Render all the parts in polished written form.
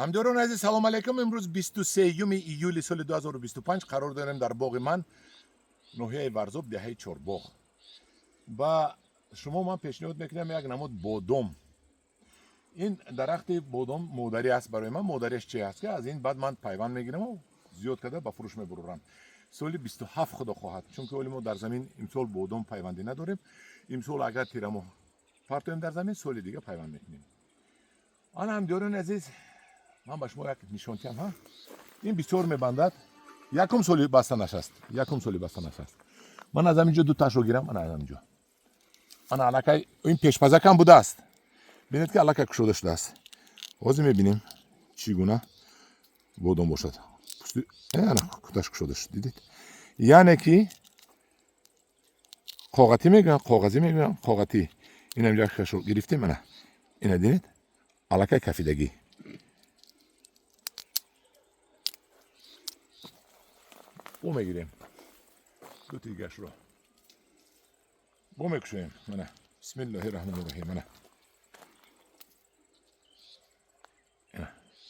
Ҳамдиёрони азиз, салом алейкум. Имрӯз 23 июли соли 2025 қарор дорем дар боғи ман, ноҳияи Варзоб, деҳаи Чорбоғ. Ба шумо ман пешниҳод мекунам як намуд бодом. Ин дарахти бодом модарӣ аст барои ман. Модариаш чи аст, ки аз ин баъд ман пайванд мегираму зиёд карда ба фурӯш мебурорам соли 27, худо хоҳад, чунки оли мо дар замин имсол бодом пайвандӣ надорем. Имсол агар тирамоҳ партоем дар замин, соли дига пайванд мекунем. Ана, ҳамдиёрони азиз, ман ба шумо як нишонтиам. Ҳа, ин бисёр мебандад, якум соли бастанаш аст, якум соли бастанаш аст. Ман аз ҳамин ҷо ду ташро гирам. Ана, аз ҳамин ҷо, ана, аллакай ин пешпазакам будааст. Бинед, ки аллакай кушода шудааст. Ҳозир мебинем, чӣ гуна бодом бошад. Ана, куташ кушода шуд, дидед? Яъне ки коғатӣ мегӯям, коғазӣ мегӯям, коғатӣ. Инам якашро гирифтем. Ана, ина динед, аллакай кафидагӣ. Бо мегирем ду тигашро, бо мекушоем. Мана, бисмиллоҳи раҳмони раҳим. Мана,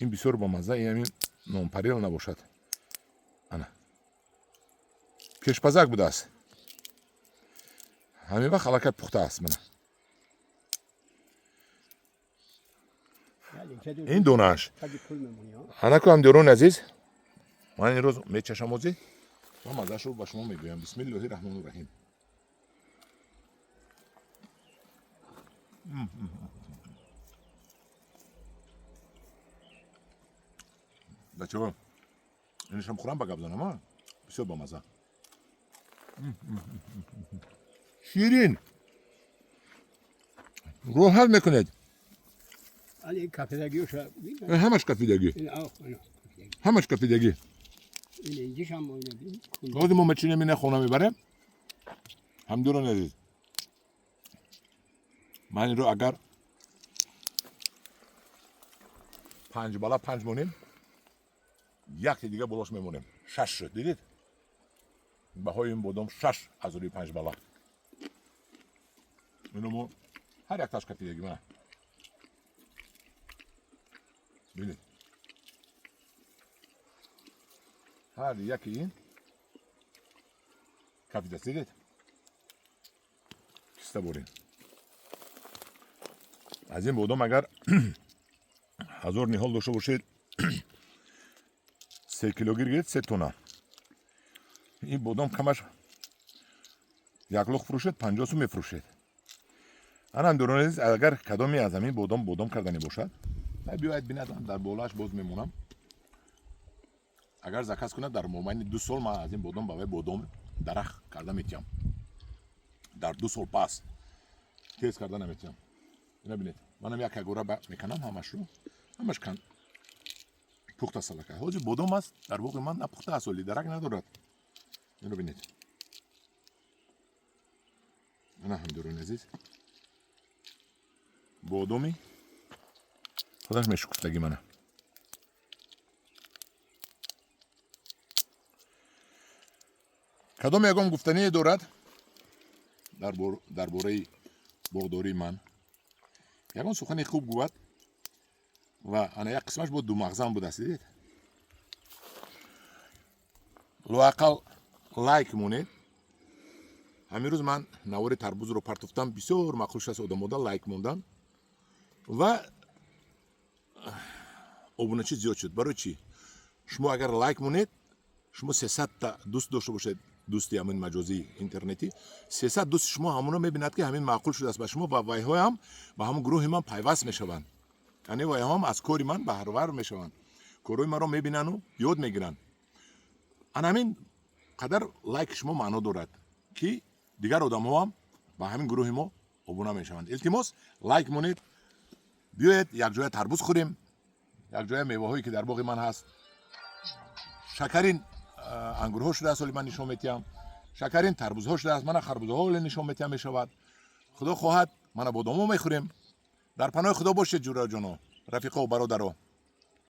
ин бисёр бомазза, ин нонпарил набошад. Ана, пешпазак будааст, ҳамин вақт аллакай пухта аст. Мана, ин донааш. Анаку, ҳамдиёрони азиз, ман имрӯз мечашам озӣ ва маззаашро ба шумо мегӯям. Бисмиллоҳи раҳмони раҳим. Бачаҳо, инашам хӯрам, ба гап занам. А бисёр бамазза, ширин, роҳат мекунед. Ҳамаш кафидагӣ, ҳамаш кафидагӣ. Ҳозир мо мечинем, ина хона мебарем. Ҳамдиёрони азиз, ман инро агар панҷ бала панҷ монем, якте дига болош мемонем, шаш шуд. Дидед, баҳои ин бодом шаш аз рӯи панҷ бала. Ино мо ҳар якташ кафидагӣ. Мана, бинед, ҳар яки ин кафидааст, дидед? Киста борин. Аз ин бодом агар 1000 ниҳол дошта бошед, 3 кило гиред, 3 тонна. Ин бодом камаш як лух фурӯшед, 50 сум мефурӯшед. Ана, ҳамдиёрони азиз, агар кадоме аз ҳамин бодом бодом карданӣ бошад, биёяд бинад, дар болоаш боз мемонам. Агар заказ кунад, дар мобайни 2 сол ман аз ин бодом ба вай бодом дарахт карда метиҳам. Дар 2 сол пас, тез карда наметиҳам. Ина бинед, манам як ягора меканам ҳамашро. Ҳамаш кан пухта салака. Ҳозир бодом аст дар боғи ман, напухта аст, оли дарак надорад. Ино бинед. Ана, ҳамдиёрони азиз, бодоми худаш мешукуфтагӣ. Мана, кадом ягон гуфтание дорад дар бораи боғдории ман, ягон сухани хуб гӯяд. Ва ана, як қисмаш бо думағзам будааст, дидед? Лоақал лайк монед. Ҳамин рӯз ман навори тарбузро партофтам, бисёр маъқул шудааст одамода, лайк мондан ва обуначӣ зиёд шуд. Барои чӣ? Шумо агар лайк монед, шумо 300-та дӯст дошта бошед, дӯсти ҳамин маҷозии интернетӣ, 300 дӯсти шумо ҳамоно мебинад, ки ҳамин маъқул шудааст ба шумо, ва вайҳоям ба ҳамон гурӯҳи ман пайваст мешаванд, яъне вайҳоам аз кори ман баҳравар мешаванд, корҳои маро мебинану ёд мегиранд. Ана ҳамин қадар лайки шумо маъно дорад, ки дигар одамҳоам ба ҳамин гурӯҳи мо обуна мешаванд. Илтимос, лайк монед. Биёед, якҷоя тарбуз хӯрем, якҷоя меваҳое, ки дар боғи ман ҳаст. Шакарин ангурҳо шудааст, оли ман нишон метиҳам. Шакарин тарбузҳо шудааст, мана харбузҳо оле нишон метиҳам. Мешавад, худо хоҳад, мана бодомҳо мехӯрем. Дар паноҳи худо бошед, ҷураҷоно, рафиқо, бародаро.